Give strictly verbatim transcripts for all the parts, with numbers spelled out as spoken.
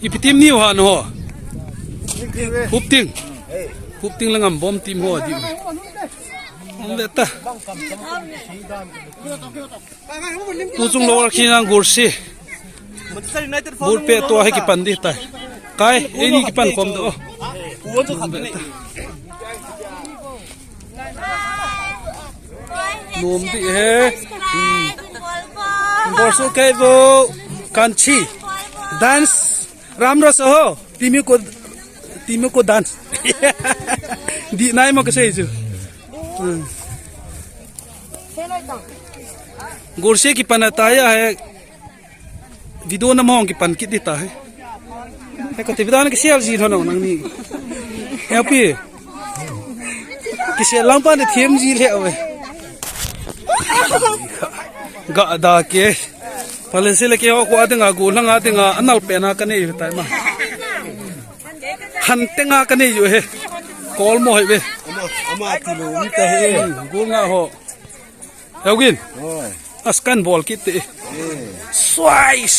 Ipi team ni ho? Hupting. Hupting le Ngambom team ho di. Hung le ta. Tuchung lower khinang Gurse. Gurpe tua hi kipan di tai. Kai, eini kipan kom do. Nom di he. Gurse kai vo. Kanchi. Dance. Ram ro so ho. Timi ko, timi ko dance. Di nai mo kasei chu. Hmm. Gurse kipan ta ya he. Video na mong kipan kit di ta he. He ka ti video na kisial ji thon nang ni. He pi. Kisial lang pa ni thiam ji le we. Ga da ke. Pale se le ke ho ko adinga go langa dinga anal pe na ka nei tai ma. Han tenga ka nei jo he. Kol mo he be. Ama, ama ti lo mi ta he. Go nga ho. Eugin. Oi. Askan bol kit te. Swais.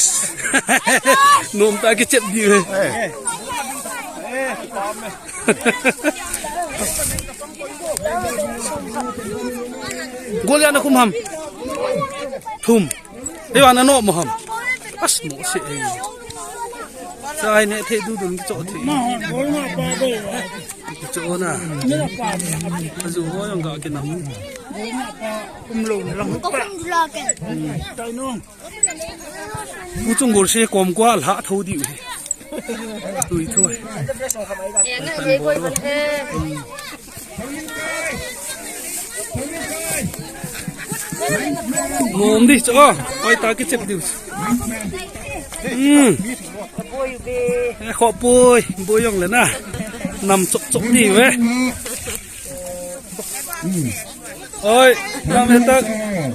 Nom ta ki chep di he. Gol ya na kum ham. Thum. Ei, wan ano mo ham. As mo se ei. Sai ne the du dun cho the. Cho na. Azu ho yong ga ke na. Pu Chung Gurse kom kwa la tho di. Tui tho. Nom di cho. Oi ta ki chep di. Hmm. Eh, kho pui, bu yong le na. Nam chok chok di we. Oi, dam le tak.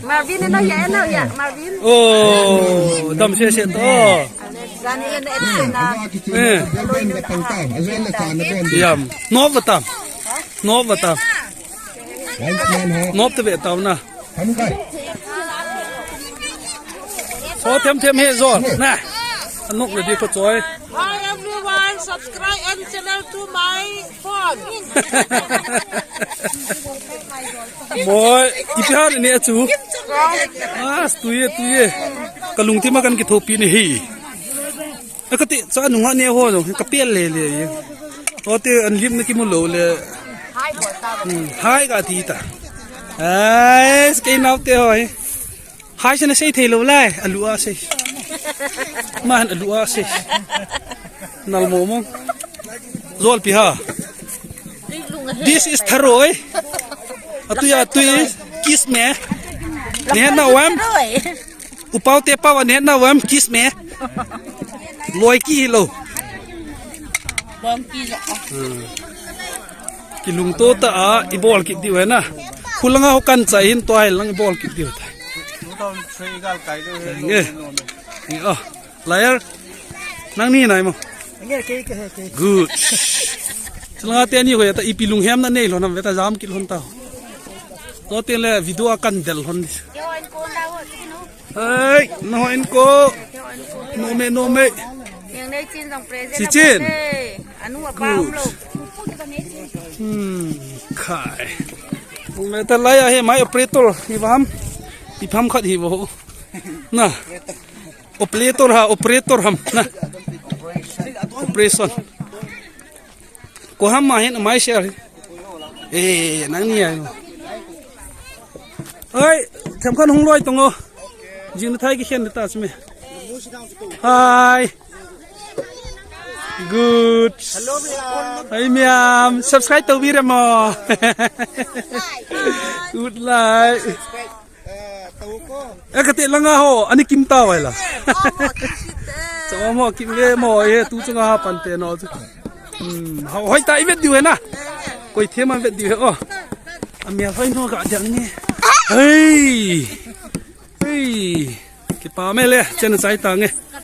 Marvin, no ya, no ya, Marvin. Oh, dam se se to. Jani le na, na. Eh. Yam. Nop vatam. Nop vatam. Nop te ve tau na. So them them he zo. Na. Anok le di ko choi. Hi everyone, subscribe and channel to my phone. Moi, ipi han ni achu. Ah, tuye, tuye. Kalung ti ma kan kithopi ni hi. Akati, sa nunga ne ho, kapel le le. Ote an lim na kimu lo le. Hmm, hai ka ti ta. Ai, kei nau te ho. Hai, sana sei thei lo lai, alu a sei. Man alu a sei. Nal mo mo. Zol pi ha. This is tharoi. Atu ya tu kiss me. Ne na wam. Upau te pau ne na wam kiss me. Loi ki lo. Bom ki lo. Kilungto ta a, ibol kit diu he na. Khulanga ho kan chai hin tua hi lang ibol kit diu ta. Two thousand three gal kai diu he. Nge. Nge, oh. Layer. Nang ni nai mo. Nge, ke, ke, ke. Good. Chulanga te ni ho ya ta ipi lunghem na nei lhon ham ve ta jam kit lhon ta. To te le video a kan del lhon dis. Hai, no in ko. No me, no me. Yang nei chin jong present. Si chin. Anu apa lo. Hmm, khai. Ong le ta lai a he mai operator hi va ham. Ipi ham khat hi vo. Na. Operator ha, operator ham. Na. Operation. Ko ham ma hin mai share. Eh, nang ni ai. Oi, them khan hung loi tongo. Jing thai ki khen ta sime. Hi. Good. Hi miam, subscribe to bi re mo. Good like. Eh, kati langa ho, ani kim ta wai la. Chama mo kim le mo, e tu chunga ha pan te no chu. Hmm, ho-, hoi ta i vet diu he na. Koi the man vet diu he o. A mial hoi no ga diang ni. Hei. Hei. Kipa me le, chen chai ta nge.